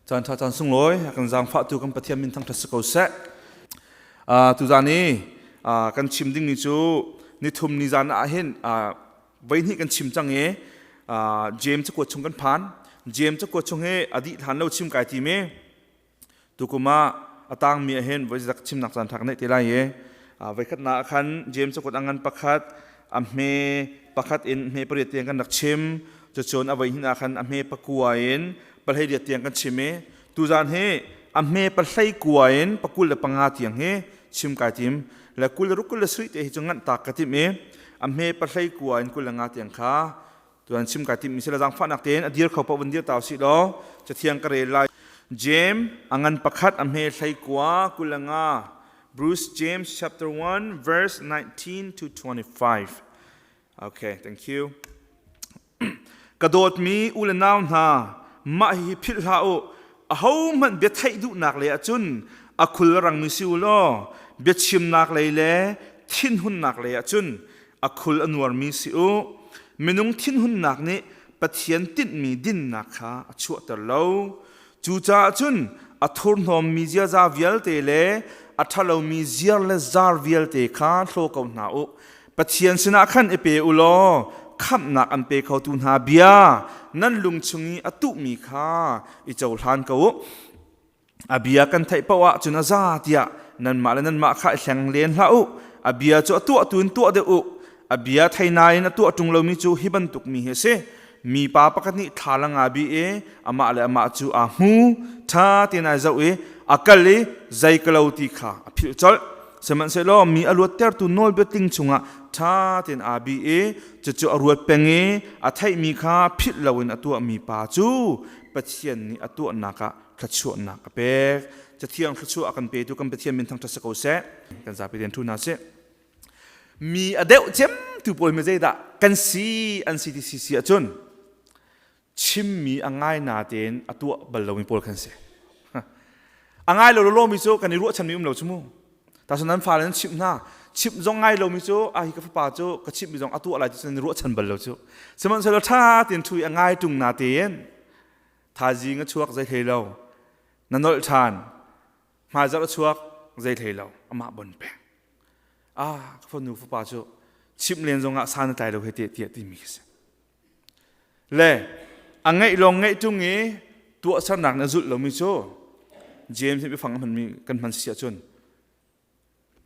Caan ṭha caan sunglawi a kan zaangfahtu kan Pathian min thangṭhat si ko seh. Tuzaan i kan chim dingmi cu nithum ni zan ah hin voihnih kan chim cang i James cakuat chung kan phan. James cakuat chung hi a dih hlan lo chim kai tim i tukum ah a tangmi ah hin voi zak chimnak caan ṭha kan neih te lai i voikhatnak ah khan James cakuat a ngan pakhat a hme pakhat in hme pariat tiang kan rak chim. Cucun a voihnih ah khan a hme pakua in pahleiriat tiang kan chim i tuzaan hi a hme pahlei kua in pakul le panga tiang hi chim kai tim le kul le ruk kul le suih te hi cu nganh tak ka tim i a hme pahlei kua in kul le nga tiang kha tuan chim kai tim mi si la zaangfahnak tein a dir kho paoh van dir tau si law cathiang ka rel lai. James a ngan pakhat a hme hlei kua kul le nga. Bruce James chapter 1 verse 19 to 25. Okay, thank you. Ka dawtmi u le nau hna, mah hihi philh hlah u. Ahohmanh bia theih duhnak lei ahcun a khul rangmi si u law biachimnak lei le thinhunnak lei ahcun a khul a nuarmi si u. Minung thinhunnak nih Pathian tinhmi dinnak kha a chuahter lo. Cucaah cun a thurhnawmmi ziaza vialte le a ṭhalomi ziar le zar vialte kha hlaw ko hna u. Pathian sinah khan i pe u law khamhnak an pe khotu hna bia nan lung chung i a tuhmi kha i cohlan ko u. A bia kan theih paoh ahcun a za tiah nanmah le nanmah kha i hleng len hlah u. A bia cu a tuahtu in tuah deuh u. A bia thei nain a tuah ṭung lomi cu hi bantuk mi hi a si. Mipa pakhat nih thlalang aa bih i amah le amah cu aa hmu. Ṭha tein ai zoh i a kal i zei ka lo ti kha a philh colh. Sihmanhsehlaw mi a luattertu nawlbia tling chungah ṭha tein aa bih i cucu a ruat peng i a theihmi kha philh loin a tuahmi pa cu Pathian nih a tuahnak ah thluachuahnak a pek. Cathiang thluachuah a kan petu kan Pathian min thangṭhat si ko seh. Kan zapi tein ṭhu hna sih. Mi a deuh cem tu pawl mi zeidah kan si an si ti si si ahcun chimmi a ngai natein a tuah bal lomi pawl kan si. A ngai lo lomi cu kan i ruahchanmi um lo cu mu. Ta nan fale nan chimh hna. Chimh zong ngai lomi cu a hi ka fapa cu ka chimhmi zong a tuah lai ti cu nan i ruahchan bal lo cu. Sihmanhsehlaw ṭha tein ṭhu i a ngai ṭung natein thaizing a chuak zei hlei lo. Na nolh ṭhan. Hmaizarh a chuak zei hlei lo. Amah bon peng. Ah, ka fanu fapa cu chimh len zongah san a tlai lo he tiah tiah timi ka si. Le a ngeih lawng ngeih ṭung i tuahsernak nih a zulh lomi cu James nih biafang a hmanmi kan hman si ahcun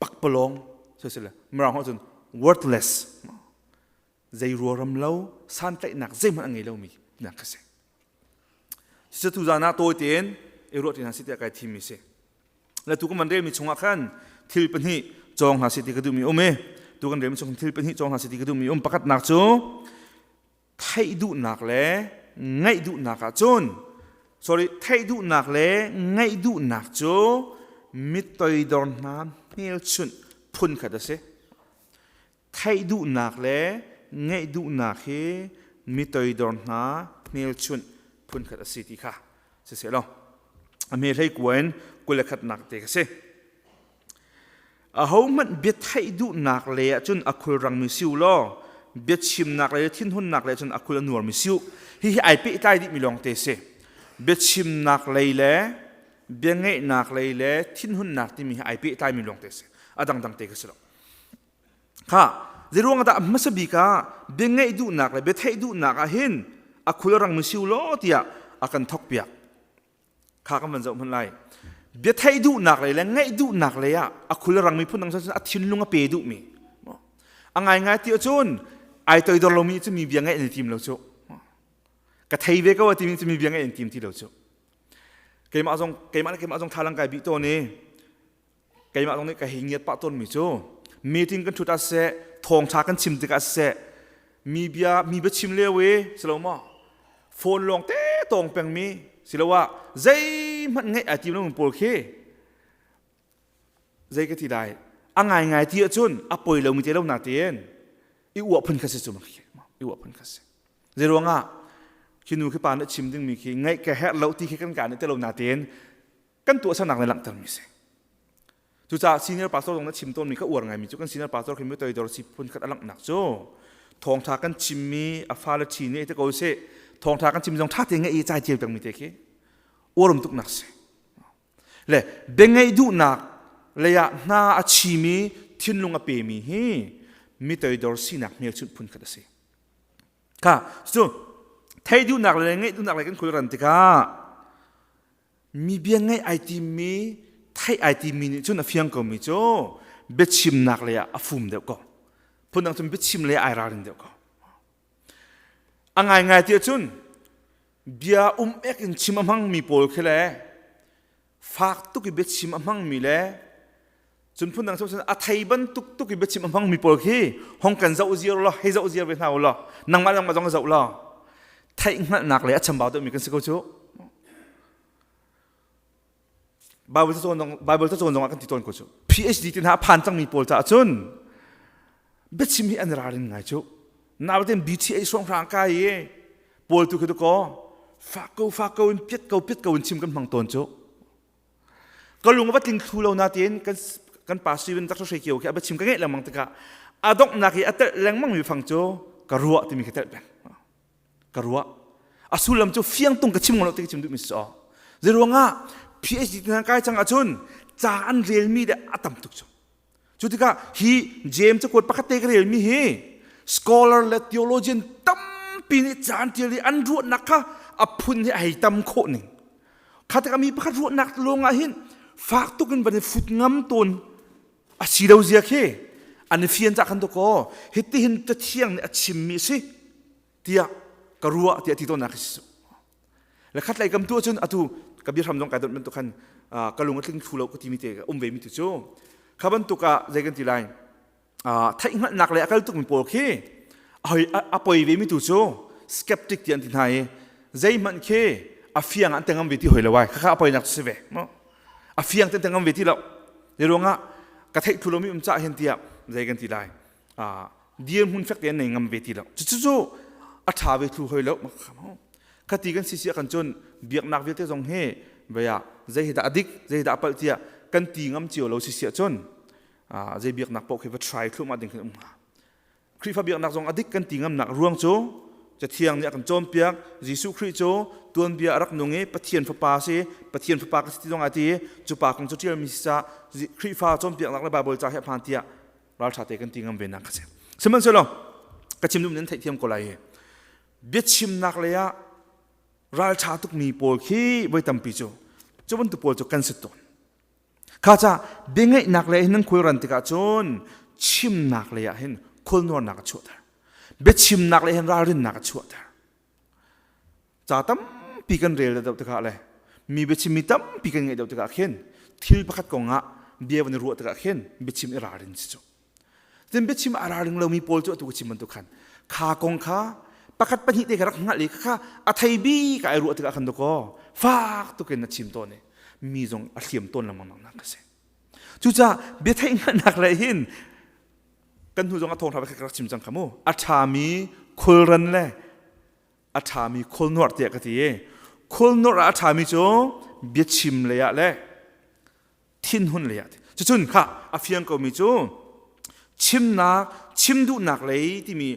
pakpalawng sisile Mirang holh cun worthless, zei ruaram lo, santlaihnak zeihmanh a ngei lomi nak ka si. Cucu tuzaan ah tawi tein i ruah ṭi hna sih tiah kai thimmi si. Le tu kan van relmi chungah khan thil pahnih cawng hna sih ti ka duhmi um i tu kan relmi chung thil pahnih cawng hna sih ti ka duhmi um. Pakhatnak cu theih duhnak le ngaih duhnak ah cun, sorry, theih duhnak le ngaih duhnak cu mitoidor hna hmelchunh phun khat a si. Theih duhnak le ngaih duhnak hi mitoidor hna hmelchunh phunkhat a si ti kha siseh law a hme hlei kua in 21nak te ka si. Ahohmanh bia theih duhnak le ahcun a khulrangmi si u law biachimnak le thinhunnak le cun a khul a nuarmi si u. Hihi ai pehtlai dihmi lawng te si. Biachimnak lei le bia ngeihnak lei le thinhunnak timi hi ai pehtlaimi lawng te si. A dangdang te ka si lo. Kha zeiruang dah hmasa bik ah bia ngeih duhnak le bia theih duhnak ah hin a khul a rangmi si u law tiah a kan thok piak kha kan van zoh hmanh lai. Bia theih duhnak lei le ngaih duhnak lei ah a khul a rangmi phun dang cun a thinlung a pe duhmi, a ngaingai ti ahcun ai toidor lomi cu mi bia ngaih an i tim lo cu. Ka thei ve ko a timi cu mi bia ngaih an tim ti lo cu. Keimah zong, keimah le keimah zong thlalang kai bih tawn i keimah zong nih ka hei ngiat pah tawnmi cu meeting kan ṭhut ah siseh, thawngṭha kan chim tikah siseh, mi bia mi bia chim lio i si lo maw phone lawng te tawng pengmi siloah zeihmanh ngeih ai tim lomi pawl khi zei ka ti lai, a ngaingai ti ahcun a poi lomi te lo na tein i uah phun kha si cu, i uah phun kha si. Zeiruangah khi nu khi pa nih chim dingmi khi ngaih ka herh lo ti khi kan ka nih te lo na tein kan tuahsernak nih langhtermi si. Cucaah senior pastor zong na chim tawnmi ka uar ngaimi cu kan senior pastor khi mi toidor si phun khat a langhnak cu thawngtha kan chimmi a fale ṭhi nih te ko seh, thawngtha kan chim zong ṭha te ngeih i cai tial pengmi te khi. Uarum tuknak si. Le biangeih duhnak leiah hna a chimi thinlung a pemi hi mi toidor sinak hmelchunh phun khat a si. Kha cu thei duhnak le ngeih duhnak le kan khulran tikah mi bia ngaih ai timmi theih ai timmi nih cun a fiang komi cu biachimnak lei ah a fum deuh ko. Phundang cun biachim lei ai ralring deuh ko. A ngaingai ti ahcun bia um ek in chim a hmangmi pawl khi le fak tuk i biachim a hmangmi le cun phundang cun a thei bantuk tuk i biachim a hmangmi pawl khi hong kan zoh ziar law hei zoh ziar ve hna u law nangmah nangmah zong zoh law theih hngalhnak le a chambau deuhmi kan si ko cu Bible ca cawn Bible ca cawn zong ah kan ti tawn ko cu PhD ti hna a phan cangmi pawl caah cun biachim hi an ralrin ngai cu naute BTA hrawnghrang kai i pawl tu khi tu ko fak ko fak ko in piat ko piat ko in chim kan hmang tawn cu ka lung va tling thlu lo na tiin kan kan pa Steven Dr. Hre Kio khi a biachim ka ngeih lengmang tikah a donghnak i a telh lengmang mi fang cu ka ruah timi khi telh peng ka ruah a sullam cu fiang tung ka chim ngol lo ti ka chim duhmi si zeiruangah PhD hna kai cang ahcun ca an relmi le a tam tuk cu cu tikah hi James cakuat pakhat te ka relmi hi scholar le theologian tampi nih ca an tial i an ruahnak kha a phun hi a hei tam khawh ning kha tikah mi pakhat ruahnak lawng ah hin fak tuk in van i fut ngam tawn a si lo zia khi an i fian cah khan to kaw hitihin cathiang nih a chimmi a si tiah ka ruah tiah ti tawnnak khi si le khat lei kam tu ahcun atu ka biahram zong kai donh bantuk khan ka lung a tling thlu lo ka timi te um ve mi tu cu kha bantuk ah zei kan ti lai theihhngalhnak le a kal tukmi pawl khi a poi ve mi tu cu skeptic ti an ti hna i zeihmanh khi a fiang an te ngam ve ti hoi lo ai khakha a poinak cu si ve a fiang te ngam ve ti lo ni ruangah ka theih thlu lomi um cah hin tiah zei kan ti lai dirhmun fek te an nei ngam ve ti lo cucu cu a ṭha ve thlu hoi lo khati kan si si kan cun biaknak vialte zong hi vei ah zei hi dah a dik zei hi dah a palh tiah kan ti ngam cio lo si si ahcun zei biaknak paoh khi va try thluahmah ding khi um hnga Khrihfa biaknak zong a dik kan ti ngamnak ruang cu Cathiang nih a kan cawnpiak Jesuh Khrih cu tuanbia a rak nung i Pathian fapa a si Pathian fapa ka si ti zong a ti i cu pa kong cu ṭialmi si caah Khrihfa cawnpiaknak le Baibal ca hi a hmaan tiah ralṭha te kan ti ngam ve nak a si. Sihmanhsehlaw ka chim duhmi nan theihthiam ko lai hi biachimnak lei ah ralṭha tukmi pawl khi voi tampi cu cu bantuk pawl cu kan si tawn. Kha ca biangeihnak lei hin nan khulran tikah cun chimnak lei ah hin khulnuarnak a chuahter. Biachimnak lei hin ralrinnak a chuahter. Ca tampi kan rel deuh tikah le mi biachimmi tampi kan ngeih deuh tikah khin thil pakhat kong ah bia van i ruah tikah khin biachim i ralrin si cu. Cun biachim a ralring lomi pawl cu atu ka chim bantuk khan kha kong kha pakhat pahnih te kha rak hngalh i kha a thei bik ai ruah tikah khan dakaw fak tukin na chim tawn i mi zong a hliam tawn lengmang nak ka si. Cucaah bia theih hngalhnak le hin kan hnu zong a thawng ka rak chim cang kha mu a ṭhami khulran le a ṭhami khulnuarh tiah ka ti i khulnuarh ah a ṭhami cu biachim lei ah le thinhun lei ah cucun kha a fiang komi cu chimnak chim duhnak lei timi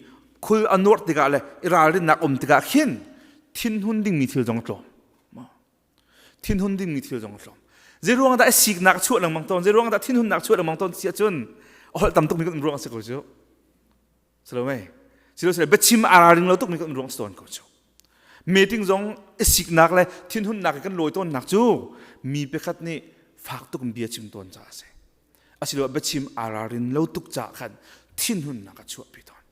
khul a nuarh tikah le i ralrinnak um tikah khin thinhun dingmi thil zong a tlawm thinhun dingmi thil zong a tlawm zeiruang dah siknak chuah lengmang tawn zeiruang dah thinhunnak chuah lengmang tawn si ahcun a holh tam tukmi kan ruang a si ko cu silo mei silo silo biachim a ralring lo tukmi kan ruang si tawn ko cu meeting zong i siknak le thinhunnak i kan lawi tawnnak cu mi pakhat nih fak tuk in bia chim tawn caah a si asiloah biachim aa ralrin lo tuk caah khan thinhunnak a chuahpi tawn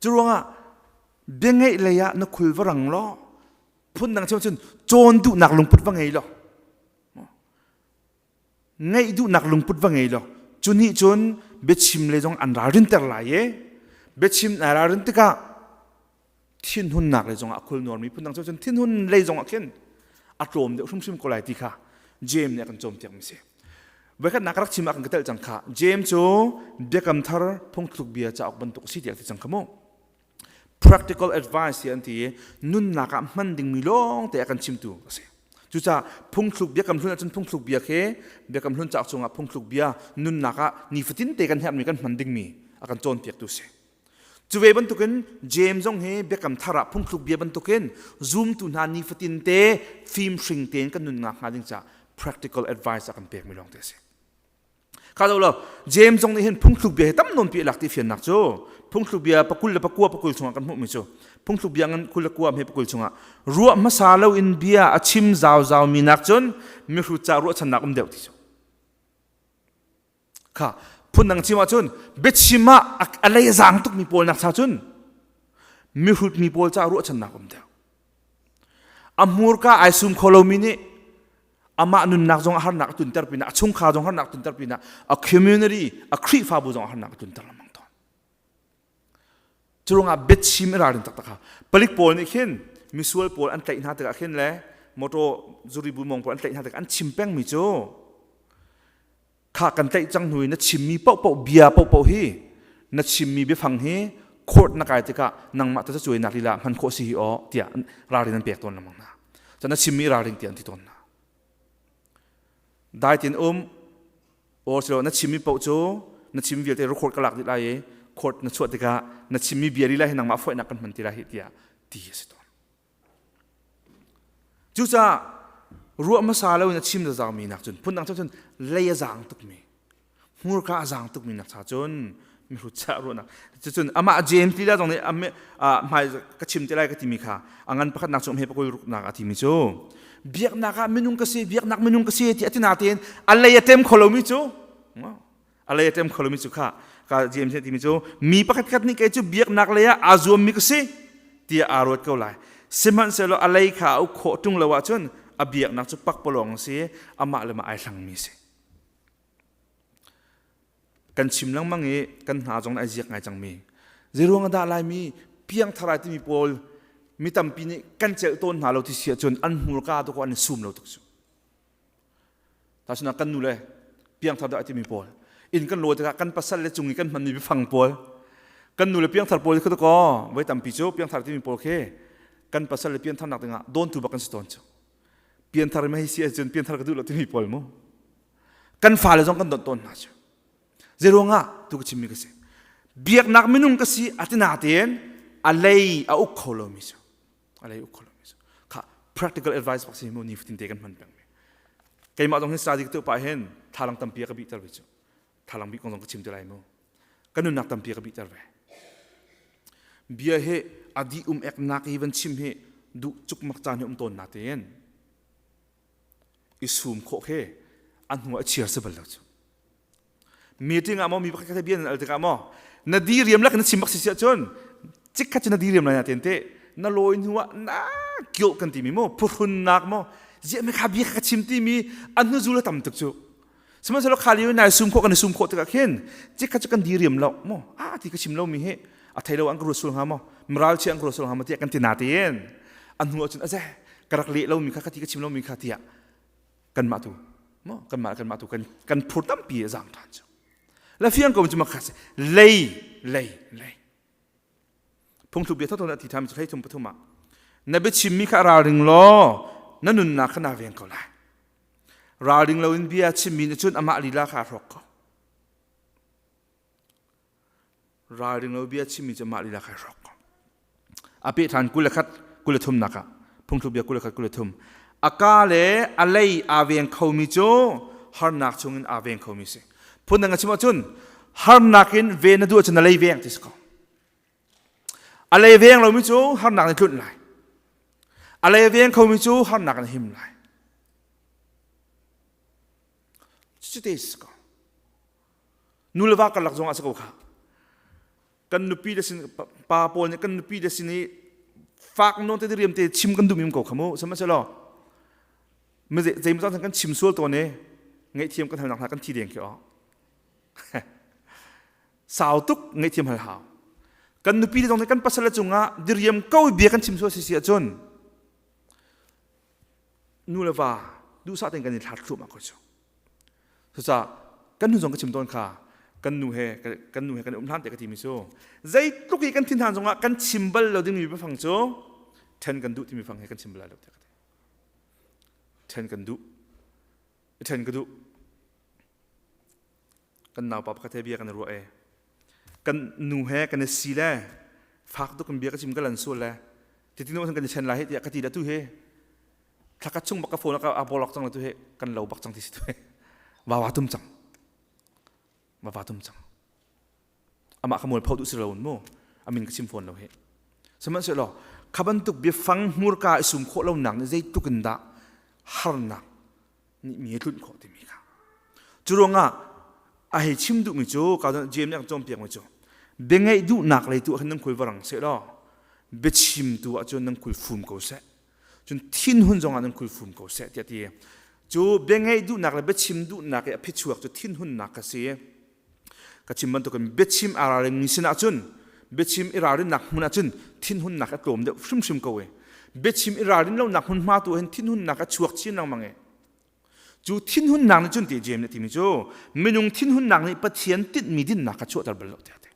Cu ruangah biangeih lei ah na khul va rang law phundang chim cun cawn duhnak lungput va ngei law ngeih duhnak lungput va ngei law cu nih cun biachim lei zong an ralrinter lai i biachim na ralrin tikah thinhunnak lei zongah a khul nuarmi phundang cun thinhun lei zongah khin a tlawm deuh hrimhrim ko lai ti kha James nih a kan cawnpiakmi si. Voikhatnak ka rak chim ah kan ka telh cang kha James cu biakam thar phungthluk bia cauk bantuk a si tiah ti cang kha mu. Practical advice ti an ti i nunnak ah hman dingmi lawng te a kan chimtu a si. Cucaah phungthluk biakam hlun ahcun phungthluk bia khi biakam hlun cauk chungah phungthluk bia nunnak ah nifatin te kan herhmi kan hman dingmi a kan cawnpiaktu si. Cu ve bantukin James zong hi biakam thar ah phungthluk bia bantukin zumtu hna nifatin te fimhring tein kan nunnak hnga ding caah practical advice a kan pekmi lawng te a si. Kha lo lo James zong nih hin phungthluk bia hi tam nawn pi lak ti fiannak cu phungthluk bia pakul le pakua pakul chungah kan hmuhmi cu phungthluk bia ngan kul le kua he pakul chungah ruah hmasa lo in bia a chim zau zau mi nak cun mihrut ca ruahchannak um deuh ti cu kha phundang chim ahcun biachim ah a lei zaang tukmi pawl nak cha cun mihrut mi pawl ca ruahchannak um deuh a hmurka ai sum kho lomi nih amah nunnak zong a harnak a tunter pinah a chungkhar zong harnak a tunter pinah a community a Khrihfabu zong a harnak a tunter lengmang tawn Curuangah biachim i ralrin taktak kha palik pawl nih khin misual pawl an tlaih hna tikah khin le motor zuri bu mong pawl an tlaih hna tikah an chim pengmi cu kha kan tlaih cang hnu i na chimmi paohpaoh bia paohpaoh hi na chimmi biafang hi court na kai tikah nangmah ta cuainak lila hman khawh si hi aw tiah ralrin an pek tawn lengmang hna. Cun na chimmi ralring tiah an ti tawn hna. Dai tin um Or silo na chimmi paoh cu na chim vialte record ka lak dih lai i court na chuah tikah na chimmi bia lila hi nangmah foihnak kan hman ti lai hi tiah ti a si tawn. Cucaah ruah hmasa lo in a chim zazaumi nak cun phundang cun lei a zaang tukmi hmurka a zaang tukmi nak cha cun mihrut chah ruahnak cucun amah James lila zong nih hmai ka chim te lai ka timi kha a ngan pakhat nak cu he pakul ruknak a timi cu biaknak ah minung ka si biaknak minung ka si ti a ti natein a lei a tem kho lomi cu a lei a tem kho lomi cu kha ka James nih timi cu mi pakhat khat nih kei cu biaknak lei ah aa zuammi ka si tiah aa ruat ko lai sihmanhsehlaw a lei kha a uk khawh ṭung lo ahcun a biaknak cu pakpalawng a si amah le mah ai hlangmi a si Kan chim lengmang i kan hna zong ai ziak ngai cangmi. Zeiruang ah dah Laimi piangthar ai timi pawl mi tampi nih kan celh tawn hna lo ti si ahcun an hmurka tu an i sum lo tuk cu. Tahchunhnak kan nu le piangthar dah ai timi pawl inn kan lawi tikah kan pasal le cung i kan hmanmi biafang pawl kan nu le piangthar pawl khi kaw voi tampi cu piangthar timi pawl khi kan pasal le piantharnak dingah dawntu bak kan si tawn cu. Pianthar mei si ahcun pianthar ka duh lo timi pawl mu. Kan fale zong kan donh tawn hna cu. Zeiruangah tu ka chimmi ka si. Biaknak minung ka si atina tein a lei a uk kho lomi cu. A lei uk kho lomi cu. Kha practical advice bak si mu nifatin te kan hman pengmi. Keimah zong hin study ka tuah pah hin thalang tampi a ka bihter ve cu. Thalang bih kong zong ka chim te lai mu. Ka nunnak tampi a ka bihter ve. Bia hi a di um eknak i van chim hi duh cukmak caan hi um tawn na tein i sum khawh khi a hnu ah chiar si bal lo cu meeting ah maw mi pakhat khat bia nan al tikah maw na di riam lak na chim bak si si ahcun chikkhat cu na di riam lai na ten te na lawi hnu ah na kyo kan timi maw phuhrunnak maw ziah me kha bia ka chim timi an hnu zul a tam tuk cu sihmanhsehlaw kha lio nai sum khawh kan i sum khawh tikah khin chikkhat cu kan di riam lo maw a ti ka chim lo mi hi a thei lo an ka ruat sul hnga maw miral chia an ka ruat sul hnga maw tiah kan ti na tein a hnu ahcun a ze ka rak leh lomi kha ka ti ka chim lomi kha tiah kanmah tu maw kanmah kanmah tu kan kan phur tampi a zaang ṭhan cu la fiang ko cu makha si lei lei lei phungthluk bia thotho na ti ṭhan cu hlei thum pathum ah na biachimmi kha ralring law na nunnak kha naa veng ko lai ralring loin bia chimmi nih cun amah lila kha a hrawk ko Ralring lo bia chimmi cu mah lila khai hrawk. A peh ṭhan 21 23 nak ah phungthluk bia 21 23 a ka le a lei aa veng khomi cu harnak chungin aa veng khomi si. Phundang a chim ahcun harnak in ven na duh ahcun na lei veng ti si ko. A lei veng lomi cu harnak in tlunh lai. A lei veng khomi cu harnak in him lai. Cuti si ko. Nu le va karlak zong ah si ko kha. Kan nupi le sin pa pawl nih kan nupi le sin i fak nawn te riam te chim kan duhmi um ko kha mu. Sihmanhsehlaw zeimaw kan chim sual tawn i ngaihthiam kan halnak hna kan thi deng khi aw. Sau tuk ngaihthiam hal hau. Kan nupi le zong nih kan pasal le cungah diriam ko bia kan chim sual si si ahcun nu le va duhsah tein kan i thlat thluahmah ko cu. Cucaah kan nu zong ka chim tawn kha kan nu he kan nu he kan um hlan te ka timi cu zeitluk i kan thin hlan zongah kan chim bal lo dingmi biafang cu then kan duh timi fang he kan chim bal lo tiah ka ti. Then kan duh. Then ka duh. Kan naupa pakhat he bia kan i ruah e. Kan nu he kan i si le fak tuk in bia ka chim ka lan sual le titinu kan i chen lai tiah ka ti le tu hi thlakhat chung bak ka phone ka bolok cang le tu hi kan lo bak cang ti si tu hi va wa tum cang va va tum cang amah ka mualpho duh si lo mu amin ka chim fawn lo hi sihmanhsehlaw kha bantuk biafang hmurka i sum khawh lonak nih zeitluk in dah harnak nih mi a tlunh khawh timi kha cu ruangah a hei chim duhmi cu ka James nih a cawnpiakmi cu biangeih duhnak lei tu ah khan nan khul va rang seh law biachim tu ah cun nan khul fum ko seh cun thinhun zongah nan khul fum ko seh tiah ti cu biangeih duhnak le biachim duhnak i a phichuak cu thinhunnak ka si Ka chim bantukin biachim aa ralringmi sinah cun biachim i ralrinnak hmun ah cun thinhunnak a tlawm deuh hrimhrim ko i biachim i ralrin lonak hmunhma tu hin thinhunnak a chuak chin lengmang i cu thinhunnak nih cun ti James nih timi cu minung thinhunnak nih Pathian tinhmi dinnak kha chuahter bal lo tiah a ti.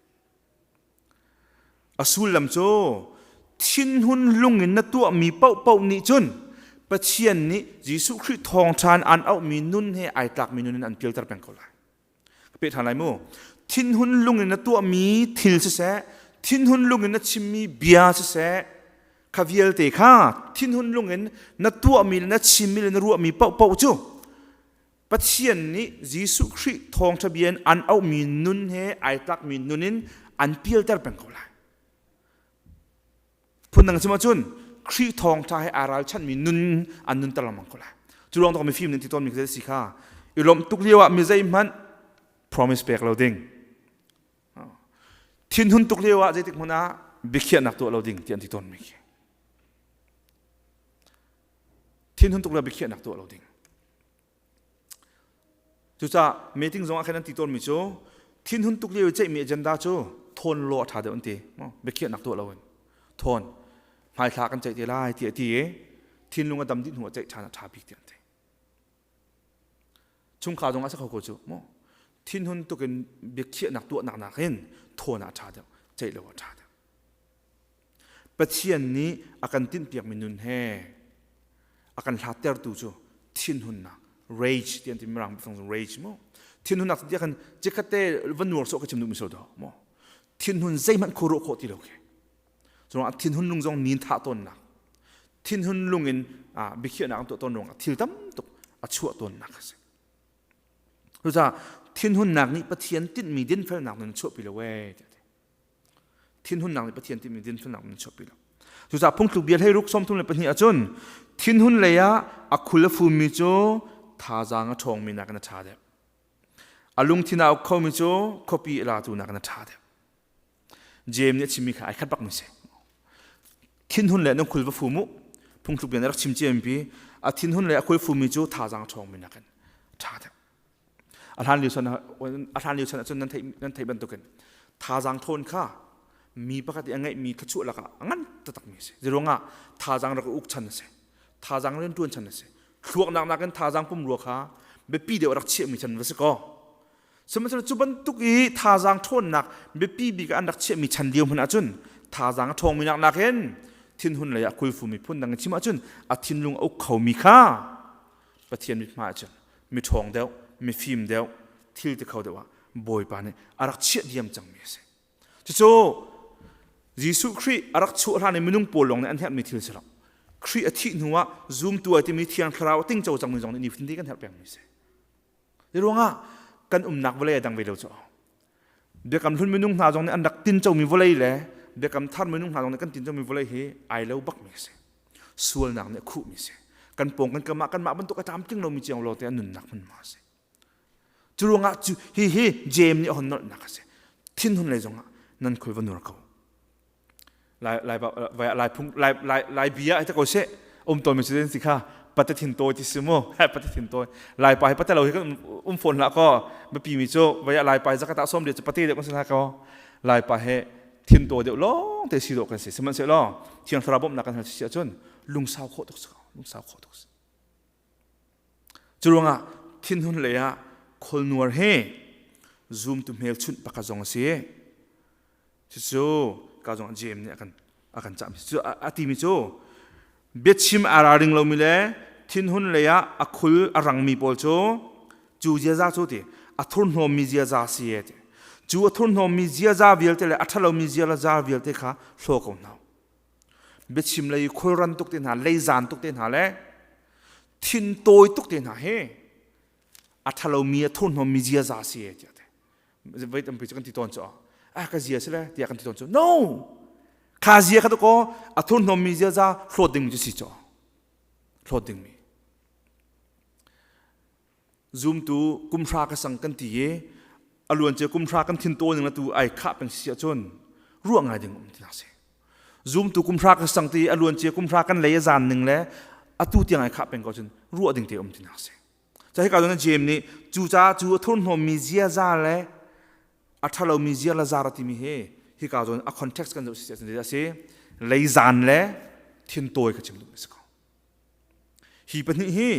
A sullam cu thinhun lung in na tuahmi paohpaoh nih cun Pathian nih Jesuh Khrih thawngṭha in aan auhmi nun he ai tlakmi nun in an pialter peng ko lai. Ka peh ṭhan lai mu. Thinhun lung in na tuahmi thil siseh, thinhun lung in na chimmi bia siseh, kha vialte kha thinhun lung in na tuahmi le na chimmi le na ruahmi paohpaoh cu Pathian nih Jesuh Khrih thawngṭha bia in an auhmi nun he ai tlakmi nun in an pialter peng ko lai. Phundang chim ahcun Khrih thawngṭha he aa ralchanhmi nun an nunter lengmang ko lai. Cu ruang tuk mifim nih ti tawnmi khi si kha i lawmh tuk lio ah mi zeihmanh promise pek lo ding. Thinhun tuk lio ah zeitik hmun ah biakhiahnak tuah lo ding ti an ti tawnmi khi. Thinhun tuk lio biakhiahnak tuah lo ding. Cucaah meeting zong ah khan an ti tawnmi cu thinhun tuk lio i ceihmi agenda cu thawn law a ṭha deuh an ti. Biakhiahnak tuah loin thawn hmaithla kan ceih te lai ti a ti i thinlung a dam dih hnu ah ceih ṭhan a ṭha bik ti an ti. Chungkhar zong ah si kho ko cu mu. Thinhun tuk in biakhiahnak tuahnak nakin thawn ah a ṭha deuh, ceih lo a ṭha deuh. Pathian nih a kan tinhpiakmi nun he a kan hlattertu cu thinhunnak rage ti an ti mirang biafang cu rage mu thinhunnak ti khan cikhatte va nuar sawh ka chim duhmi so do mu thinhun zeihmanh khuaruah khawh ti lo khi curuangah thinhun lung zong nin thah tawnnak thinhun lung in biakhiahnak an tuah tawn ruangah thil tam tuk a chuah tawnnak a si cucaah thinhunnak nih Pathian tinhmi dinfelnak nun chuahpi lo ee Thinhunnak nih Pathian timi dinfelnak nan chuahpi lo. Cucaah phungthluk bia hlei ruk 32 ahcun thinhun lei ah a khul a fummi cu thazaang a ṭhawngmi nakin a ṭha deuh. A lungthin a uk khomi cu khuapi a latu nakin a ṭha deuh. James nih a chimmi kha ai khat bakmi si. Thinhun le nan khul va fum u. Phungthluk bia na rak chim ciampi. A thinhun le a khul fummi cu thazaang a ṭhawngmi nakin a ṭha deuh. A hlan lio chan a hlan lio chan ahcun nan theih nan theih bantukin thazaang thawn kha mi pakhat i a ngeihmi thluachuah lakah a ngan taktakmi a si. Zeiruangah thazaang rak uk chan a si. Thazaang rianṭuan chan a si. Thluaknak nakin thazaang pumrua kha biapi deuh rak chiahmi chan va si kaw. Sihmanhsehlaw cu bantuk i thazaang ṭhawnnak biapi bik ah an rak chiahmi chan lio hmanh ahcun thazaang a ṭhawngmi nak nakin thinhun lei ah kulfumi phundang in chim ahcun a thinlung a uk khomi kha Pathian mithmai ahcun miṭhawng deuh, mifim deuh, thil ti kho deuh ah Bawipa nih a rak chiah diam cangmi a si. Cucu Jesuh Khrih a rak chuah hlan i minung pawl lawng nih an herhmi thil si lo. Khrih a thih hnu ah zumtu ai timi Thiang Thlarau a tingco cangmi zong nih nifatin te kan herh pengmi a si. Hi ruangah kan umnak vawlei a dang ve lo cu. Biakam hlun minung hna zong nih an rak tincomi vawlei le biakam thar minung hna zong nih kan tincomi vawlei hi ai lo bakmi a si. Sualnak nih a khuhmi a si. Kan pawng kan kam ah kanmah bantuk a tlamtling lomi ciang lawngte an nunnak hmunhma a si. Cu ruangah cu hi hi James nih a hon nolhnak a si. Thinhun lei zongah nan khul va nur ko. Lai lai lai phung lai lai lai bia ai te ko seh um tawn mi si si kha pate thin tawi ti si mu hai pate thin tawi lai pa hi pate lo hi kan um phone hlah ko biapi mi cu vai lai pa zakata som de cu pate de kan si hlah ko lai pa he thin tawi deuh lawng te si dawh kan si sihmanhsehlaw thiang thlarau bawmhnak kan hal si ahcun lungsau khawh tuk si lungsau khawh tuk si Curuangah thinhun lei ah kholnuar he zumtu hmelchunh pakhat zong a si. Cucu ka zong James nih a kan a kan cah cu a timi cu biachim aa ralring lomi le thinhun lei ah a khul a rangmi pawl cu cu ziaza cu ti a thurhnawmmi ziaza si e ti. Cu a thurhnawmmi ziaza vialte le a ṭhalomi ziaza vialte kha hlaw ko hna. Biachim lei khulran tuk te hna, leizan tuk te hna le thintawi tuk te hna hi a ṭhalomi a thurhnawmmi ziaza si e tiah te. Voi tampi cu kan ti tawn cu ah ka zia si le tiah kan ti tawn cu no kha zia kha to ko a thurhnawmmi ziaza hlawt dingmi cu si cu hlawt dingmi Zumtu kumhra ka sang kan ti i a luancia kumhra kan thin tawl ning tu ai khah peng si ahcun ruah ngai ding um ti si. Zumtu kumhra ka sang ti a luancia kumhra kan lei a zan ning le atu tiang ai khah peng ko cun ruah ding te um ti si. Ca hika cun James nih cu ca cu a thurhnawmmi ziaza le a ṭhalomi zia le zar a timi hi hika zawn a context kan zoh si ahcun a si leizan le thintawi ka chim duh si ko. Hi pahnih hi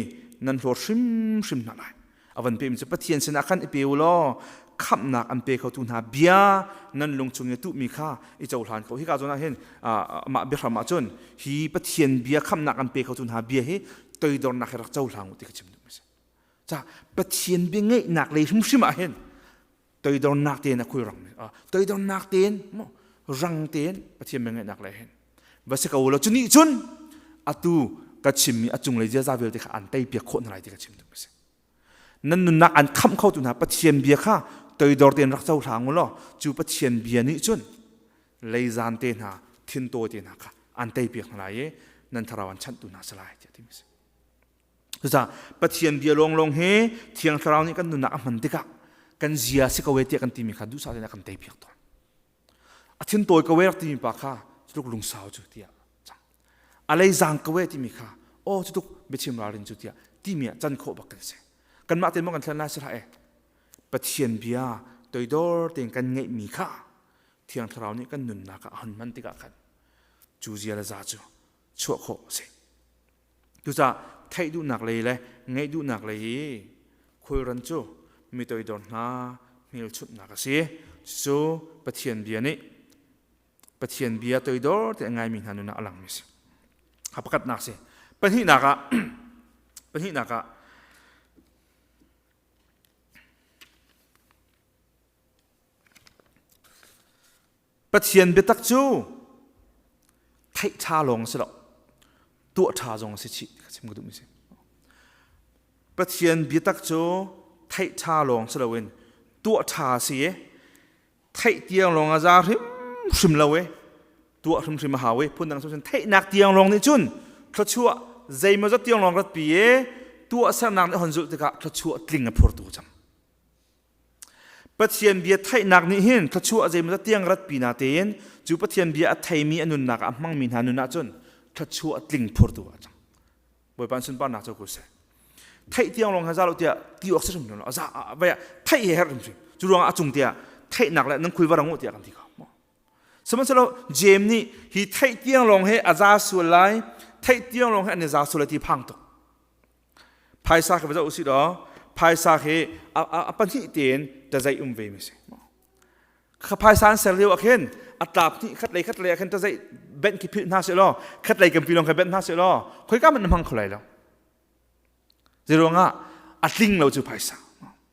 nan hlawt hrimhrim hna lai. A van pemi cu Pathian sinah khan i pe u law khamhnak an pe khotu hna bia nan lung chung i tuhmi kha i cohlan ko. Hika zawn ah hin amah biahram ah cun hi Pathian bia khamhnak an pe khotu hna bia hi toidornak he rak cohlang u ti ka chim duhmi a si. Ca Pathian bia ngeihnak lei hrimhrim ah hin toidornak tein a khulrang toidornak tein rang tein Pathian bia ngaihnak le hin va si ko law cu nih cun atu ka chimmi a cunglei ziaza vialte kha an tei piak khawh hna lai ti ka chim duh si nan nunnak an khamh kho tu hna Pathian bia kha toidor tein rak cohlang u law cu Pathian bia nih cun leizan te hna thintawi te hna kha an tei piak hna lai i nan thlarau an chanhtu hna si lai tiah timi si Cucaah Pathian bia lawnglawng hi Thiang Thlarau nih kan nunnak a hman tikah kan zia si ko e tiah kan timi kha duhsah tein a kan teipiak tawn. A thin tawi ko e rak timi pa kha cutluk lungsau cu tiah cang. A lei zaang ko e timi kha aw cutluk biachim ralrin cu tiah timi ah can khawh bak kan si. Kanmah tein maw kan thlen lai si hlah e. Pathian bia toidor tein kan ngeihmi kha Thiang Thlarau nih kan nunnak ah a hon hman tikah khan cu zia le za cu chuah khawh a si. Cucaah theih duhnak lei le ngeih duhnak lei i khulran cu mi toidor hna hmelchunhnak a si. Cucu Pathian bia nih Pathian bia toidor te a ngaimi hna nun ah a langmi a si. A pakhatnak si. Pahnihnak ah pahnihnak ah Pathian biatak cu theih ṭha lawng a si lo, tuah ṭha zong a si chih ti kha chim ka duhmi si. Pathian biatak cu theih ṭha lawng si loin tuah ṭha a si i theih tiang lawng a za hrimhrim lo i tuah hrimhrim a hau i phundang cun theihnak tiang lawng nih cun thluachuah zeimawzat tiang lawng ratpi i tuahsernak nih hon zulh tikah thluachuah tling a phurtu cang. Pathian bia theihnak nih hin thluachuah zeimawzat tiang ratpi na tein cu Pathian bia a theimi a nunnak ah a hmangmi hna nun ahcun thluachuah tling phurtu ah cang. Bawipa an sunparnak cu ko seh. Theih tiang lawng ha za lo tiah ti awk si hrim lo a za vai ah theih he herh hrimhrim. Cu ruangah a cung tiah theihnak le nan khui va rang u tiah kan ti ko. Sihmanhsehlaw Jeim nih hi theih tiang lawng he a za sual lai, theih tiang lawng he an i za sual lai ti phang tuk. Phaisa khi va zoh usih law phaisa khi a pahnih tein tazaih um ve mi si. Kha phaisa an ser lio ah khin a tlap hnih khat lei khat lei ah khin tazaih benh khi philh hna seh law khat lei kan pi lawng kha benh hna seh law khoika hmanh na hmang kho lai lo. Zeiruangah a tling lo cu phaisa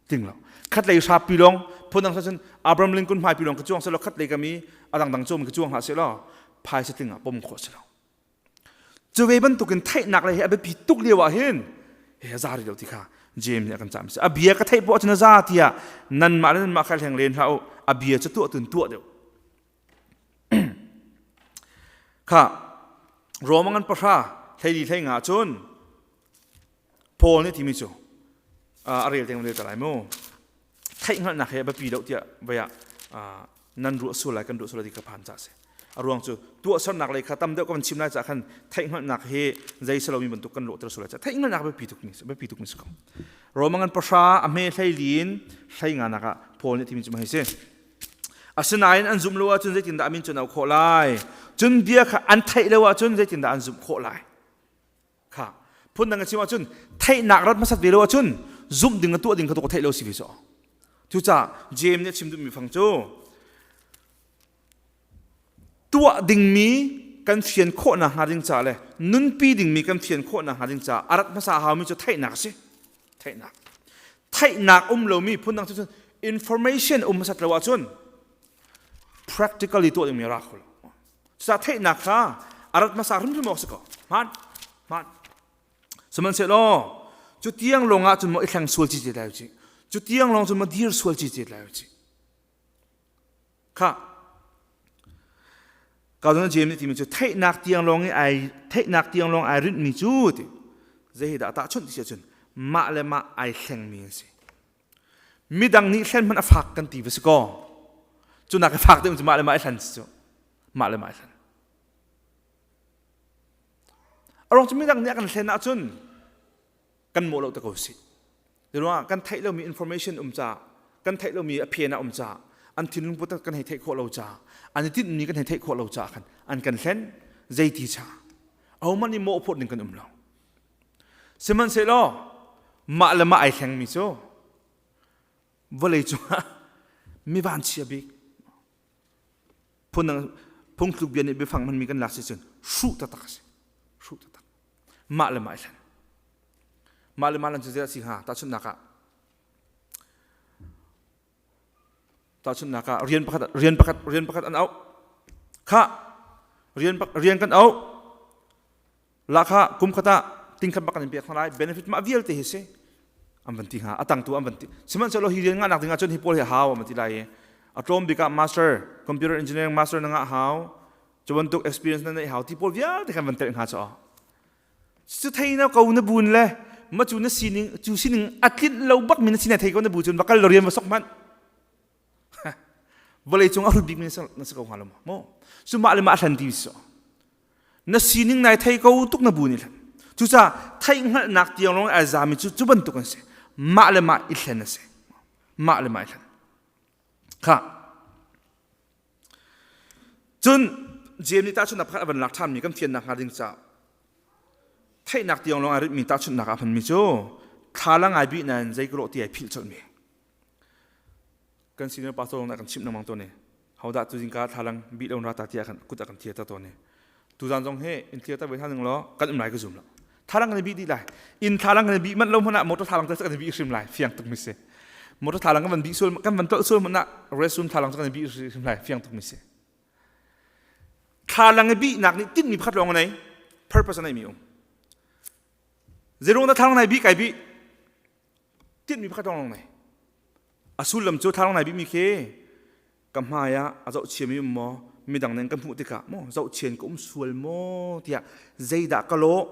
tling lo. Khat lei hra pi lawng phundang cun Abraham Lincoln hmai pi lawng ka cuang seh law khat lei ka mi a dangdang cawm ka cuang hlah seh law phaisa tling ah pom khawh si lo. Cu ve bantukin theihnak le hi a biapi tuk lio ah hin he a za rih lo ti kha James nih a kan cah mi si. A bia ka theih poah cun a za tiah nanmah le nanmah kha hleng len hlah u. A bia cu tuah tun tuah deuh. Kha Rome ngan pahra hleili hlei nga cun Paul nih timi cu a rel deng rel ta lai mu. Theihhngalhnak he a biapi deuh tiah vai ah nan ruah sual lai kan ruah sual lai ti ka phan ca si. A ruang cu tuahsernak lei kha tam deuh ka van chim lai caah khan theihhngalhnak hi zei si lomi bantuk kan lawhter sual lai caah theihhngalhnak biapi tuk mi biapi tuk mi si ko. Roma ngan pahra a hme hlei lin hlei nga nak ah Paul nih timi cu hei si. Asinain an zumh lo ahcun zeitindah a min cu an auh khawh lai? Cun bia kha an theih lo ahcun zeitindah an zumh khawh lai? Kha phundang a chim ahcun theihnak rat hmasat ve lo ahcun zumh ding le tuah ding kha tu ka theih lo si ve cu. Cucaah James nih a chim duhmi fang cu tuah dingmi kan fian khawhnak hnga ding caah le nunpi dingmi kan fian khawhnak hnga ding caah a rat hmasa a haumi cu theihnak a si. Theihnak. Theihnak um lomi phundang cu cun Information um hmasat lo ahcun practically tuah dingmi a ra kho lo. Cucaah theihnak kha a rat hmasa hrimhrim awk si ko. Hmaan, hmaan. Sihmanhsehlaw cu tiang lawng ah cun maw i thleng sual ci lai u cu tiang lawng cun maw dir sual ci lai u Kha ka zon James nih timi cu theihnak tiang lawng i ai theihnak tiang lawng ai rinhmi cu ti zei hi dah tahchunh ti si ahcun mah le mah ai thlengmi an si. Midang nih hlen hmanh a fak kan ti va si kaw cu nak i fak deuh cu mah le mah i hlen si cu mah le mah i hlen. A ruang cu midang nih a kan hlen ahcun kan mawh lo te ko si. Ruangah kan theih lomi information um ca, kan theih lomi a phen ah um ca, an thinlung put kan hei theih khawh lo ca, an i tinhmi kan hei theih khawh lo ca khan an kan hlen zeiti cha. Ahohmanh nih mawh phawt ding kan um lo. Sihmanhsehlaw mah le mah ai thlengmi cu vawlei cungah mi vanchia bik phundang phungthluk bia nih biafang hmanmi kan lak si cun hruh taktak a si hruh taktak mah le mah i hlen mah le mah lan cu zeidah si hnga tahchunhnak ah tahchunhnak ah rian pakhat rian pakhat rian pakhat an auh kha rian rian kan auh Lahkhah kum khat ah tingkhat bak kan in pek hna lai benefit mah vialte hi si an van ti hnga a tangtu an van ti sihmanhsehlaw hi rian ngahnak ding ahcun hi pawl hi hau an van ti lai i a tlawm bik ah master computer engineering master na ngah hau cu bantuk experience na neih hau ti pawl vialte kan van telh hnga cu cu thei na ko na bun le ma cu na sining cu sining a tlinh lo bak mi na sin thei ko na bu cun va kal lo rian va sok hmanh vawlei cung a hrut bik mi na si ko hnga lo maw cu mah le mah hlan ti so na sining nai thei ko tuk na bu nih hlan cucaah theih hngalhnak tiang lawng ai zami cu cu bantuk an si mah le mah i hlen a si mah le mah i hlen kha cun James nih tahchunhnak pakhat a van lak ṭhanmi kan fiannak hnga ding caah theihnak tiang lawng ai ritmi tahchunhnak ah hmanmi cu thlalang ai bih nain zei ka lawh ti ai philh colhmi Kan senior pastor zong nih a kan chimh lengmang tawn i hodah tu zingka thlalang bih lo rata tiah kan kut a kan thia ta tawn i tuzan zong hi in thia ta ve hna ning law kan um lai ka zum lo thlalang kan i bih dih lai inn thlalang kan i bih manh lo hmanh ah motor thlalang te kan i bih hrim lai fiang tuk mi si motor thlalang kan van bih sual kan van tolh sual hmanh ah restroom thlalang kan i bih hrim lai fiang tuk mi si thlalang i bihnak nih tinhmi pakhat lawng a nei purpose a nei mi um zeirung dah thlalang nai bih kai bih Tinhmi pakhat lawng nei. A sullam cu thlarau nai bikmi khi ka hmai ah a zohchiami um maw midang nih kan hmuh tikah maw zohchian ka um sual maw tiah zeidah ka lawh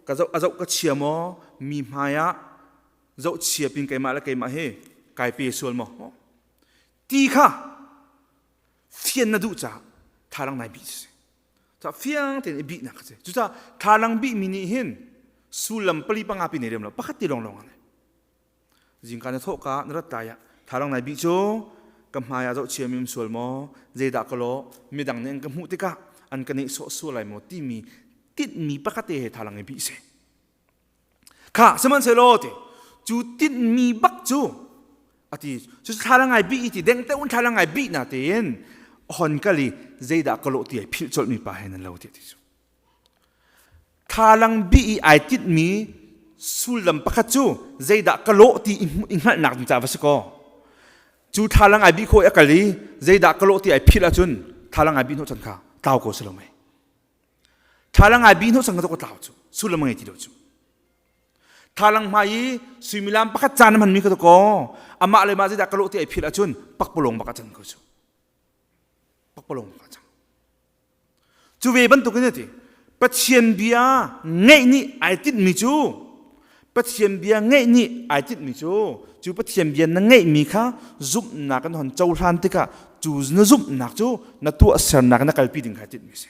ka zoh a zoh ka chia maw mi hmai ah zohchia pin keimah le keimah hi kai pe sual maw ti kha fian na duh caah thlalang nai bih si Ca fiang tein i bihnak a si. Cucaah thlalang bihmi nih hin sullam pali panga pi nei rem lo pakhat ti lawnglawng an Zingka na thawhka na rat lai ah thlalang nai bih cu ka hmai ah zohchia mi um sual maw zeidah ka lawh midang nih an ka hmuh tikah an ka nehsawh sual lai maw timi tinhmi pakhat te he thlalang i bih si. Kha sihmanhsehlaw ti cu tinhmi bak cu ati cu thla ngai bih ti deng te un thla ngai bih na tein hon kali zeidah ka lawh ti ai philh colh mi pa he nan lo ti ti cu thlalang bih i ai tinhmi sullam pakhat cu zeidah ka lawh ti i hngalhnak ding ca va si kaw cu thlalang ai bih khawh i a kal i zeidah ka lawh ti ai philh ahcun thlalang ai bih hnawh chan kha tlau ko si lo mei Thlalang ai bih hnawh sang ka tlau cu sullam ngei ti lo cu. Thlalang hmai i suimilam pakhat caan hman mi ka ko amah le mah zeidah ka lawh ti ai philh ahcun pakpalawng bak a can ko cu. Pakpalawng bak a cang. Cu ve bantuk in ati Pathian bia ngeih nih ai tinhmi cu Pathian bia ngeih nih ai tinhmi cu cu Pathian bia na ngeihmi kha zumhnak in hon cohlan tikah cu na zumhnak cu na tuahsernak na kalpi ding kha ai tinhmi si.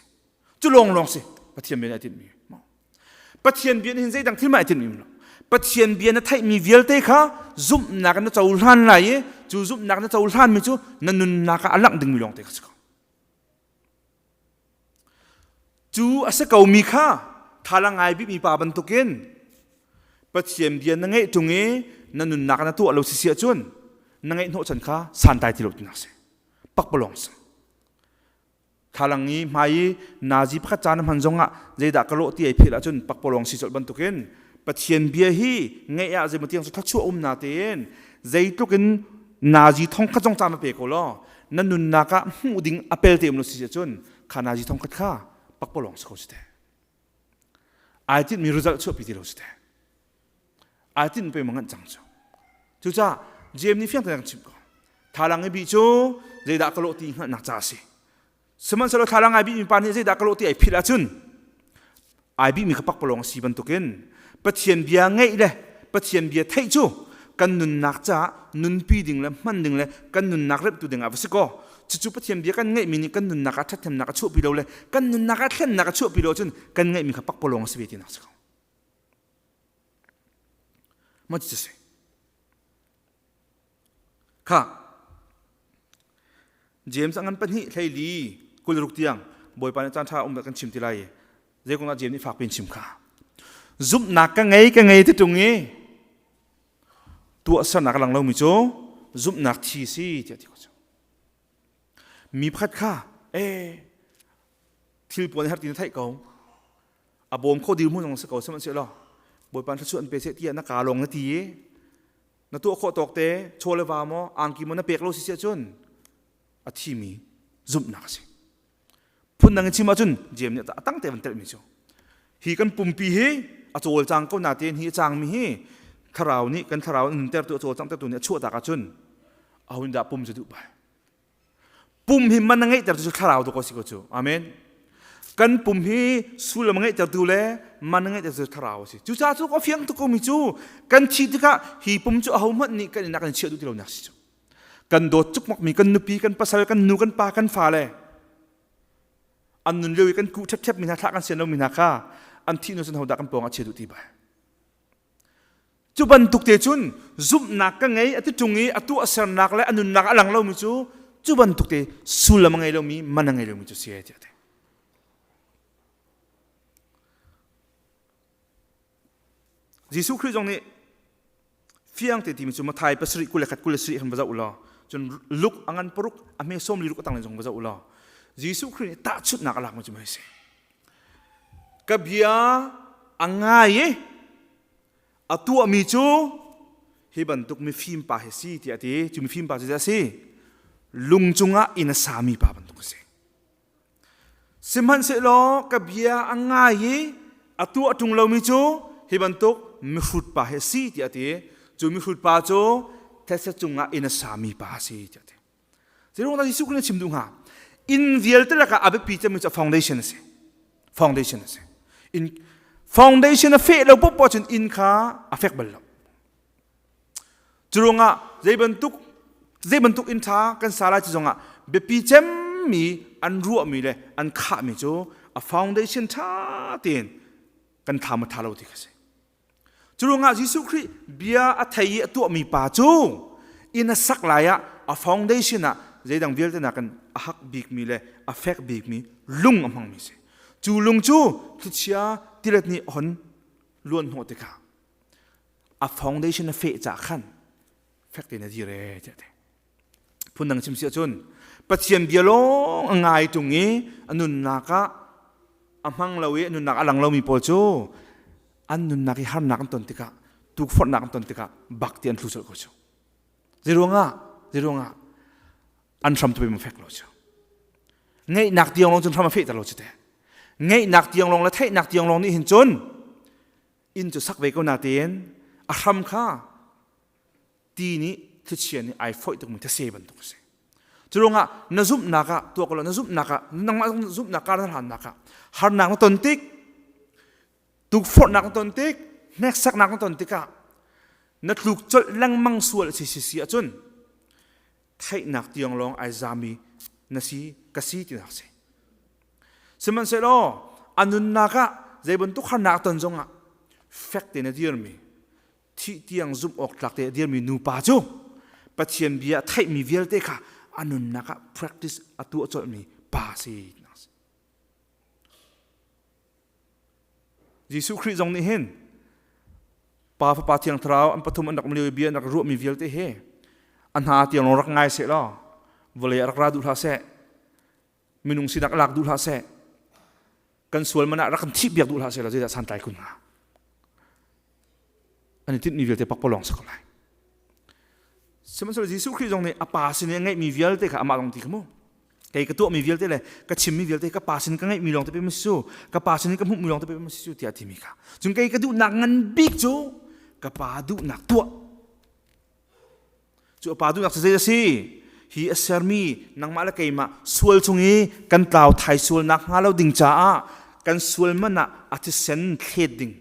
Cu lawnglawng si Pathian bia nih a tinhmi. Pathian bia nih hin zeidang thil mah ai tinhmi lo. Pathian bia na theihmi vialte kha zumhnak in na cohlan lai i cu zumhnak na cohlanmi cu na nunnak ah a langh dingmi lawngte kha si ko. Cu a si komi kha thalang ngai bikmi pa bantukin Pathian bia na ngeih ṭung i na nunnak na tuah lo si si ahcun na ngeih hnawhchan kha santlai ti lo tinak si. Pakpalawng si. Thlalang i hmai i nazi pakhat caan a hman zongah zeidah ka lawh ti ai philh ahcun pakpalawng si colh bantukin Pathian bia hi ngeih ah zeimaw tiang cu thluachuah um na tein zeitluk in Nazi thongkhat zong caan va pe ko law na nunnak ah hmuh ding a pelte um lo si cun kha nazi thongkhat kha pakpalawng si ko si te. Ai tinhmi result chuahpi ti lo si te. Ai tinh pe ma nganh cang cu. Cucaah James nih fiang tein kan chimh ko. Thalang i bih cu zeidah ka lawh ti hngalhnak ca a si. Sihmanhsehlaw thlalang ai bihmi pa nih zeidah ka lawh ti ai philh ahcun ai bihmi kha pakpalawng a si bantukin Pathian bia ngeih le Pathian bia theih cu kan nunnak caah nunpi ding le hman ding le kan nunnak remhtu ding ah va si kaw cucu Pathian bia kan ngeihmi nih kan nunnak ah ṭhathnemnak a chuahpi lo le kan nunnak ah thlennak a chuahpi lo ahcun kan ngeihmi kha pakpalawng a si ve tinak si ko. Maw cu si? Kha James a ngan pahnih hleili 26 tiang Bawipa nih caan ṭha um kan chim ti lai zei kong ah James nih fak piin chim kha zumhnak ka ngei ka ngei ti ṭung i tuahsernak a lang lomi cu zumhnak thi si tiah ti ko cu mi pakhat kha ee thil puan har ti na theih ko a bawm kho dirhmun zong si ko sihmanhsehlaw Bawipa thluachuah an pe seh tiah na kaa lawng na ti i na tuah khawh tawk te chaw le va maw angki maw na pek lo si si ahcun a thimi zumhnak a si phundang in chim ahcun James nih a tang te van telhmi cu hi kan pumpi hi a cawlcang ko natein hi a cangmi hi thlarau nih kan thlarau nuntertu a cawlcangtertu nih a chuahtak ahcun aho dah pum cu duh bai Pum hi man a ngeihtertu cu thlarau tu ko si ko cu. Amen. Kan pum hi sullam a ngeihtertu le man a ngeihtertu cu thlarau a si. Cucaah cu a fiang tuk komi cu kan thih tikah hi pum cu ahohmanh nih kan inn ah kan chiah duh ti lonak si cu. Kan dawt cukmak kan nupi, kan pasal, kan nu, kan pa, kan fale an nun lio i kan kuh ṭhepṭhep mi hna thlah kan sian lomi hna kha an thih hnu cun hodah kan pawng ah chia duh ti bai. Cu bantuk te cun zumhnak ka ngei a ti ṭung i a tuahsernak le a nunnak a lang lomi cu cu bantuk te sullam a ngei lomi man a ngei lomi cu si tiah a ti. Jesuh Khrih zong nih fiang te timi cu Mathai pasarih 21 27 khan va zoh u law cun Luke a ngan paruk a hme sawm li ruk a tanglei zong va zoh u law Jesuh Khrih nih tahchunhnak a lakmi cu mei si. Ka bia a ngai i a tuahmi cu hi bantuk mifim pa hi si tiah a ti. Cu mifim pa cu a si? Lung cungah inn a sami pa bantuk a si. Sihmanhsehlaw ka bia a ngai i a tuah ṭung lomi cu hi bantuk mihrut pa hi a si tiah a ti. Cu mihrut pa cu thetse cungah inn a sami pa a si tiah a ti. Zeiruang dah Jesuh Khrih nih a chim duh hnga? Inn vialte lakah a biapi cemmi cu a foundation a si. Foundation a si. Inn foundation a feh lo poah cun inn kha a fek bal lo. Curuangah zei bantuk zei bantuk inn ṭha kan sa lai ti zongah biapi cemmi an ruahmi le an khahmi cu a foundation ṭha tein kan thla maw ṭha lo ti kha si. Curuangah Jesuh Khrih bia a thei i a tuahmi pa cu inn a sak lai ah a foundation ah zeidang vialte nakin a hak bikmi le a fek bikmi lung a hmangmi si. Cu lung cu thlichia tilet nih a hon luan hnawh tikah a foundation a feh cah khan fek tein a dir ee tiah a ti. Phundang chim si ahcun Pathian bia lawng a ngai ṭung i a nunnak ah a hmang lo i a nunnak a lang lomi pawl cu an nunnak i harnak an ton tikah tukforhnak an ton tikah bak ti an thlu colh ko cu. Zeiruangah? Zeiruangah? An hram tu fek lo cu. Ngeihnak tiang lawng cun hram a fehter lo cu te. Ngeihnak tiang lawng le theihnak tiang lawng nih hin cun inn cu sak ve ko natein a hram kha ti nih thlichia nih ai foih tukmi thase bantuk a si. Curuangah na zumhnak ah tuah ko na zumhnak ah nangmah zumhnak kar na hlannak ah harnak na ton tik tukforhnak na ton tik hneksaknak na ton tikah na tluk colh lengmang sual si si si ahcun theihnak tiang lawng ai zami na si ka si tinak si. Sihmanhsehlaw a nunnak ah zei bantuk harnak ton zongah fek tein a dirmi thih tiang zumh awk tlak te a dirmi nupa cu Pathian bia a theihmi vialte kha a nunnak ah practice a tuah colhmi pa si. Jesuh Khrih zong nih hin Pa Fapa Thiang Thlarau an pathum an rak um lio i bia an rak ruahmi vialte hi a hna tiang lawng rak ngai seh law vawlei ah rak ra duh hlah seh minung sinak lak duh hlah seh kan sual man ah rak kan thih piak duh hlah seh law zeidah santlai kun hnga an i tinhmi vialte pakpalawng si ko lai. Sihmanhsehlaw Jesuh Khrih zong nih a pa sin i a ngeihmi vialte kha amah lawng ti kha mu. Kei ka tuahmi vialte le ka chimmi vialte ka pa sin ka ngeihmi lawng te pei ma si cu, ka pa sin i ka hmuhmi lawng te pei ma si cu tiah a timi kha. Cun kei ka duhnak ngan bik cu ka pa duhnak tuah. Cu a pa duhnak cu zei a si? Hi a sermi nangmah le keimah sual chung i kan tlau thai sual nak hnga lo ding caah kan sual man ah a thisen thlet ding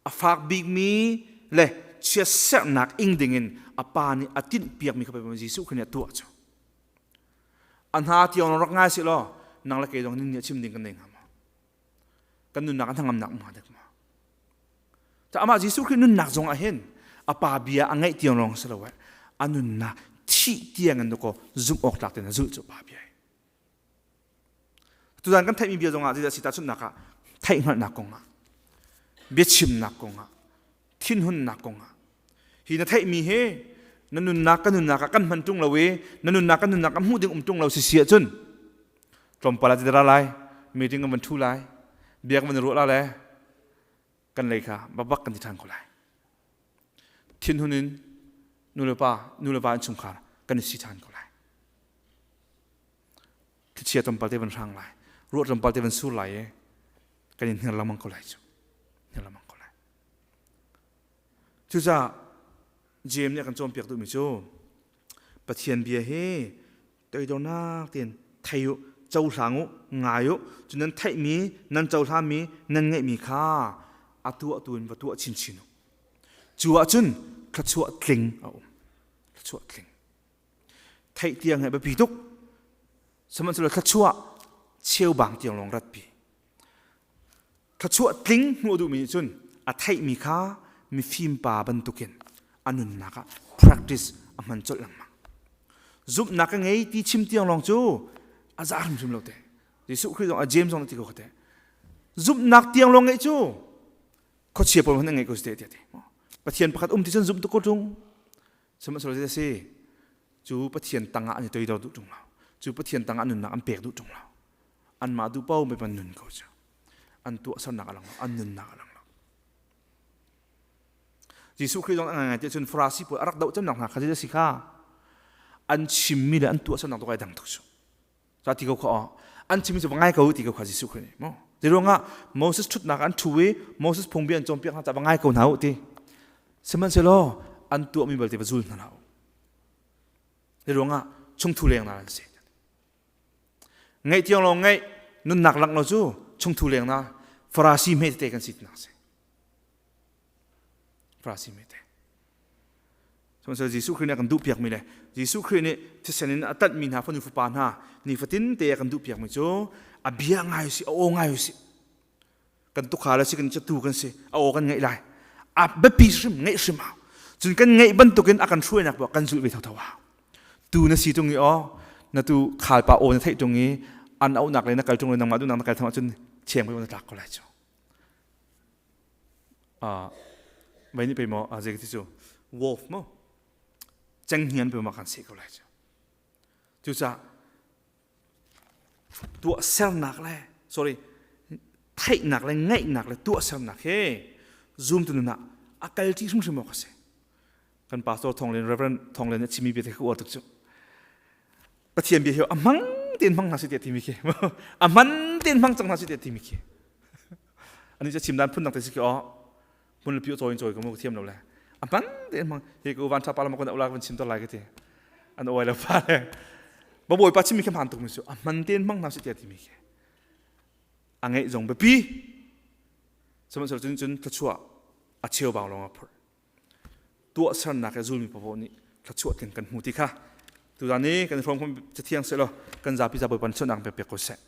a fak bikmi le chiatserhnak ing dingin a pa nih a tinhpiakmi kha Jesuh Khrih nih a tuah cu. A hna tiang rak ngai sih law nang le kei zong nin nih a chim ding kan nei hnga maw? Kan nunnak a hnangamnak um hnga dek maw? Ca amah Jesuh Khrih nunnak zong ah hin a pa bia a ngaih tiang lawng si lo eh a nunnak thih tiang in dakaw zumh awk tlak tein a zulh cu pa bia Tuzan kan theihmi bia zongah zeidah si tahchunhnak ah theihhngalhnak kongah biachimnak kongah thinhunnak kongah hi na theihmi hi na nunnak ka nunnak ah kan hman ṭung lo i na nunnak ka nunnak ah hmuh ding um ṭung lo si si ahcun tlawmpal ah ra lai meeting kan van ṭhu lai bia kan van ruah la le kan lei kha bakbak kan ti ṭhan ko lai thinhun in nu le pa nu le va innchungkhar kan i si ṭhan ko lai Thlichia tlawmpal te van hrang lai ruah tlawmpal te van sur lai i kan in hner lengmang ko lai cu hner lengmang ko lai cucaah James nih a kan cawnpiak duhmi cu Pathian bia hi toidornak tein thei u cohlang u ngai u cu nan theihmi nan cohlanmi nan ngeihmi kha a tuah tu in va tuah chinchin u cu ahcun thluachuah tling a um thluachuah tling Theih tiang he biapi tuk. Sihmanhsehlaw thluachuah cheubang tiang lawng ratpi. Thluachuah tling hmuh a duhmi nih cun a theihmi kha mifim pa bantukin a nunnak ah practice a hman colh lengmang. Zumhnak ka ngei ti chim tiang lawng cu a za hrimhrim lo te. Jesuh Khrih zong a James zong ti ko te. Zumhnak tiang lawng ngeih cu khuachia pawl hmanh an ngei ko si te tiah ti. Pathian pakhat um ti cun zumh tuk ko ṭung. Sihmanhsehlaw zei a si? Cu Pathian tangah an i toidor duh ṭung lo. Cu Pathian tangah nunnak an pek duh ṭung lo. Anmah duh paoh mei nun ko cu. An tuahsernak a lang lo, an nunnak a lang lo. Jesuh Khrih zong a ngaingai tiah cun Farasi pawl a rak doh cemnak hna kha zei a si kha? An chimmi le an tuahsernak tu kai dang tuk cu. Ca ti ko kha an chimmi cu va ngai ko ti ko kha Jesuh Khrih nih maw. Zei ruangah Moses ṭhutnak an ṭhu i Moses phungbia an cawnpiak hna ca va ngai ko hna u ti. Sihmanhsehlaw an tuahmi belte va zul hna hlah u. Zei ruangah chungthu leng hna an si. Ngaih tiang lawng ngaih nunnak langh lo cu chungthu leng na Farasi hme tete kan si tinak si. Farasi hme te. Sihmanhsehlaw Jesuh Khrih nih a kan duhpiakmi le Jesuh Khrih nih thisen in a tanhmi hna fanu fapa hna nifatin te a kan duhpiakmi cu a bia ngai usih, a aw ngai usih. Kan tukhal a si, kan catu kan si, a aw kan ngaih lai. A biapi hrim, ngaih hrim hau. Cun kan ngaih bantukin a kan hruainak poah kan zulh ve thotho hau. Tu na si tung i aw, na tu khalpa aw na theih tung i an auhnak le na kal tung le nangmah duhnak na kal thang ahcun cheng na tlak ko lai cu. Mei nih pei maw zei ti cu wolf maw cenghngia pei maw kan seh ko lai cu cucaah tuahsernak le sorry theihnak le ngaihnak le tuahsernak he zumtu nun ah a kalṭi hrimhrim awk a si kan pastor Thong Lian Reverend Thong Lian a chimmi bia te ka uar tuk cu Pathian bia hi a hmang tein hmang hna si tiah timi khi a hman tein hmang cang hna si tiah timi khi ani cu chim dan phun dang te si khi aw hmun le pi cawi in cawi ko mu thiam lo le a hman tein hmang hi ko van tha pa lam kon ula kan chim tor lai ka ti an oi lo pa le ba bawi pa chimmi khi hman tuk mi su a hman tein hmang hna si tiah timi khi a ngeih zong biapi sihmanhsehlaw cun cun thluachuah a cheubang lawng a phurh tuahsernak he zulmi paoh nih thluachuah tling kan hmu ti kha tuzan i kan hrawm cathiang seh law kan zapi za Bawipa nih sualnak pek pek ko seh.